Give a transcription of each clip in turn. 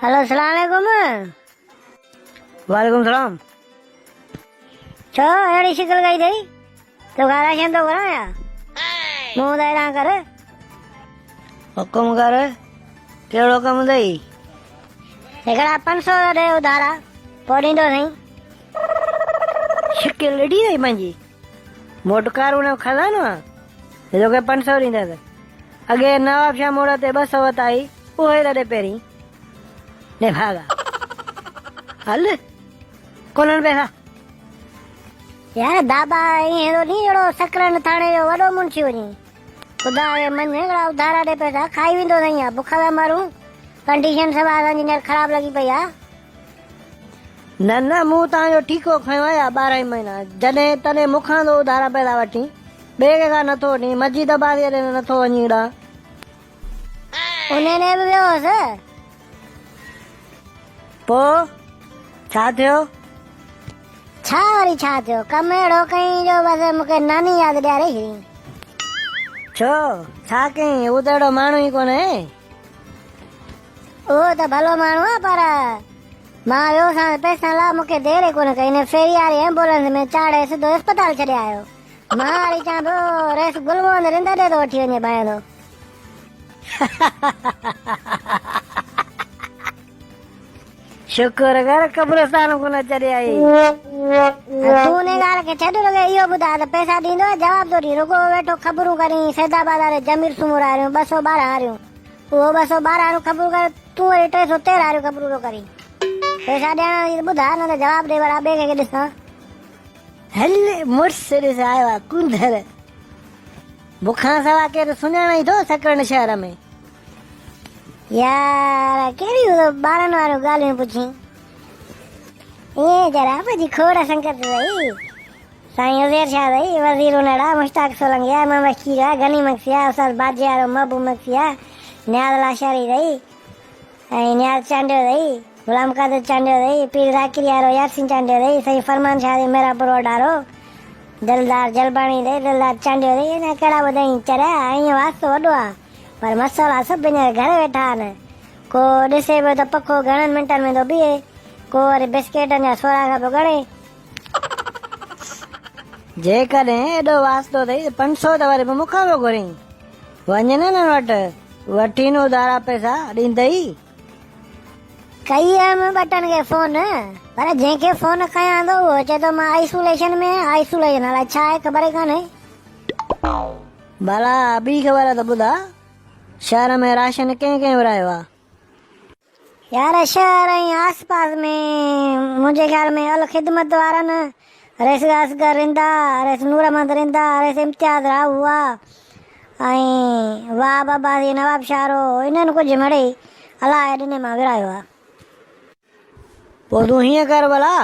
هلو سلام عليڪم. وعليڪم سلام. ڇو اهڙي شڪل ڪئي اٿئي؟ توکان راشن ٿو گهران يا منهن ته هيڏانهن ڪر. حڪم ڪر، ڪهڙو ڪم اٿئي؟ هڪڙا 500 ته ڏي اڌارا، پوء ڏيندو سائين. شڪل ڏٺي اٿئي پنهنجي؟ مون وٽ قارون جو خزانو آ، جو توکي 500 ڏيندس. اڳي نوابشاهه موڙ تي 200 ورتا هئي، اهي ته ڏي پهرين. نڀاڳا. هل، ڪونهن پئسا. يار دابا ائين ٿو ڏين جهڙو سڪرنڊ ٿاڻي جو وڏو منشي هجين. خدا کي مڃ هڪڙا اڌارا ڏي پئسا، کائي ويندو سائين آ، بک ٿا مرون، ڪنڊيشن سڀ اسان جي هينئر خراب لڳي پئي آ. نه نه مون توهان جو ٺيڪو کنيو آهي يا 12 ئي مهينا، جڏهن تڏهن مون کان ٿو اڌارا پئسا وٺين، ٻئي ڪنهن کان نٿو وٺين، مجيد عباسيء ڏي نٿو وڃين هيڏانهن. انهيء ڏي به ويو هوس. پوء ڇا ٿيو؟ ڇا وري ڇا ٿيو، ڪم اهڙو ڪيائين جو بس مون کي ناني ياد ڏياري ڇڏيائين. ڇو، ڇا ڪيائين؟ هو ته اهڙو ماڻهو ئي ڪونهي. اهو ته ڀلو ماڻهو آهي پر مان ويوسانس پئسن لاء، مون کي دير ئي ڪونه ڪئي، هن فيري واري ايمبولنس ۾ چاڙهي سڌو اسپتال ڇڏي آيو. مان وري چوان پيو رئيس گل محمد رند ڏي ٿو وٺي وڃي ڀانئين ٿو. شڪر ڪر قبرستان ڪونه چڙهي آئي. تون ان ڳالهه کي ڇڏ رڳو اهو ٻڌاء ته پئسا ڏيندو يا جواب ٿو ڏين؟ رڳو ويٺو خبرون ڪرين سيدآباد واري جميل سومرو واريون 212 واريون اهو 212 واريون خبرون ڪري تون وري 313 واريون خبرون ٿو ڪرين. پئسا ڏيڻ هجي ته ٻڌاء نه ته جواب ڏي ڀلا ٻئي ڪنهن کي ڏسان. هل مڙس ڏس آيو آ ڪونڌر. مون کان سوا ڪير سڃاڻي ٿو سڪرنڊ شهر ۾. يار ڪهڙيون ٻارن واريون ڳالهيون پڇين. ائين ذرا پنهنجي کوڙ سنگت اٿئي. سائين عزير شاهه اٿئي، وزير انڙ آ، مشتاق سولنگي آ، امام بخش کير آ، غني مگسي آ، استاد باجي وارو محبوب مگسي آ، نياز لاشاري اٿئي ۽ نياز چانڊيو اٿئي، غلام قادر چانڊيو اٿئي، پير ذاڪري وارو ياسين چانڊيو اٿئي، سائين فرمان شاهه اٿئي ميرانپور وڏارو، دلدار جلباڻي اٿئي، دلدار چانڊيو اٿئي، اڃا ڪهڙا ٻڌائين چريا، ائين واسطو وڏو آ. پر مسئلا سڀ هينئر گهر ويٺا آهن. ڪو ڏسي پيو ته پکو گهڻن منٽن ۾ ٿو بيهي، ڪو وري بسڪيٽن جا سوراخ پيو ڳڻي. جيڪڏهن ايڏو واسطو اٿئي ته 500 ته وري به مون کان پيو گهرين. وڃ نه انهن وٽ، وٺين اڌارا پئسا، ڏيندئي. ڪئي هيم ٻٽن کي فون، پر جنهن کي فون ڪيان ٿو اهو چئي ٿو مان آئسوليشن ۾ آهيان. آئسوليشن الائي ڇا آهي خبر ئي ڪانهي. ڀلا ٻي خبر ته ٻڌاء، شهر ۾ راشن ڪنهن ڪنهن ورهايو آ؟ يار شهر ۽ آس پاس ۾ منهنجي خيال ۾ الخدمت وارن، رئيس اصغر رندا، رئيس نور احمد رندا، رئيس امتياز راهو آ ۽ وهاب عباسي نواب شاهه رو انهن ڪجهه مڙئي الاء ڏني مان ورهايو آ. پوء تون هيئن ڪر ڀلا،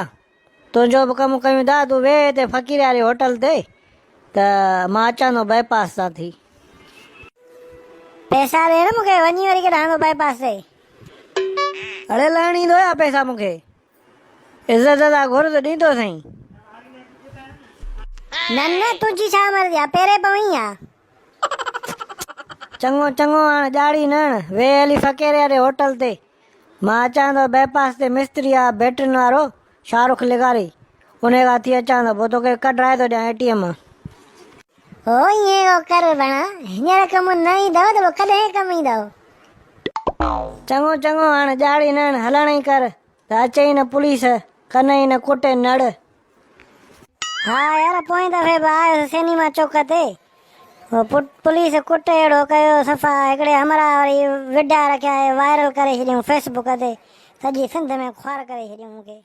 تنهنجو به ڪم ڪيون ٿا، تون ويهه هتي فقيرياري هوٽل تي ته مان اچان ٿو بائي پاس تان ٿي. پئسا ڏي نه مون کي، وڃي وري ڪيڏانهن ٿو بائي پاس تي. اڙي لهڻ ايندو يا پئسا مون کي؟ عزت سان گهر ته ڏيندو سائين. نه نه تنهنجي ڇا مرضي آ، پيري پوين ها. چڱو چڱو هاڻ ڄاڙي نه هڻ، ويهه هلي فقيرياري هوٽل تي. مان اچان ٿو بائي پاس تي مستري آ بيٽرين وارو شاهه رخ لغاري انهي کان ٿي اچان ٿو پوء توکي ڪڍرائي ٿو ڏيان اي ٽي ايم مان. هو ائين ڪو ڪر ڀڻا هينئر ڪم نه ايندو ته پوء ڪڏهن ڪم ايندو. چڱو چڱو هاڻ ڄاڙي نه هڻ هلڻ ئي ڪر ته اچي ئي نه پوليس ڪنئي نه ڪٽي نڙ. ها يار پوئين دفعي به آيس سينيما چوڪ تي پوليس ڪٽ اهڙو ڪيو صفا هڪڙي همراهه وري وڊيا رکيا وائرل ڪري ڇڏيون فيس بڪ تي سڄي سنڌ ۾ خوار ڪري ڇڏيون مونکي.